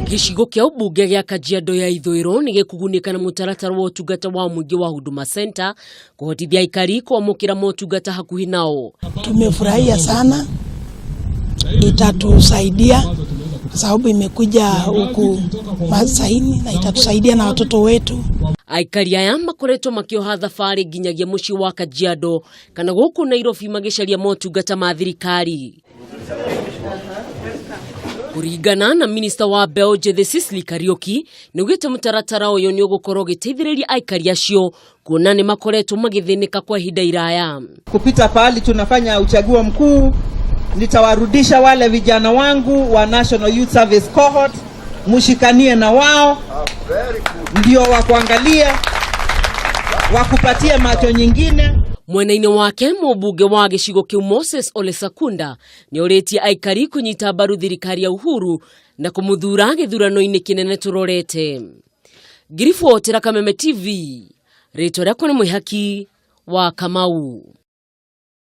Gĩcigo kĩa ũmbunge gĩa Kajiado ya Ithũĩro nĩ gĩkũgunĩka na mũtaratara wa ũtungata wa mũingĩ wa Huduma Center kũhotithia aikari kwamũkĩra motungata hakuhĩ nao. Tumefurahia sana, itatusaidia kwa sababu imekuja huku Masaini na itatusaidia na watoto wetu. Aikari aya makoretwo makĩoha thabarĩ nginyagia mũciĩ wa Kajiado kana gũkũ Nairobi magĩcaria motungata ma thirikari. Kũringana na minista wa mbeũ njĩthĩ Sicily Kariũki, nĩaugĩte mũtaratara ũyũ nĩ ũgũkorwo ũgĩteithĩrĩria aikari acio kuona nĩ makoretwo magĩthĩnĩka kwa ihinda iraya. Kupita pahali tunafanya uchaguo mkuu, nitawarudisha wale vijana wangu wa National Youth Service Cohort, mushikanie na wao ndio wakuangalia, wakupatie macho nyingine. Mwena-inĩ wake mũmbunge wa gĩcigo kĩu Moses Ole Sakunda nĩ orĩtie aikari kũnyita mbaru thirikari ya Uhuru na kũmũthura gĩthurano-inĩ kĩnene tũrorete. Ngiribotera Kameme TV, rĩtwa rĩakwa nĩ Mwĩhaki wa Kamau.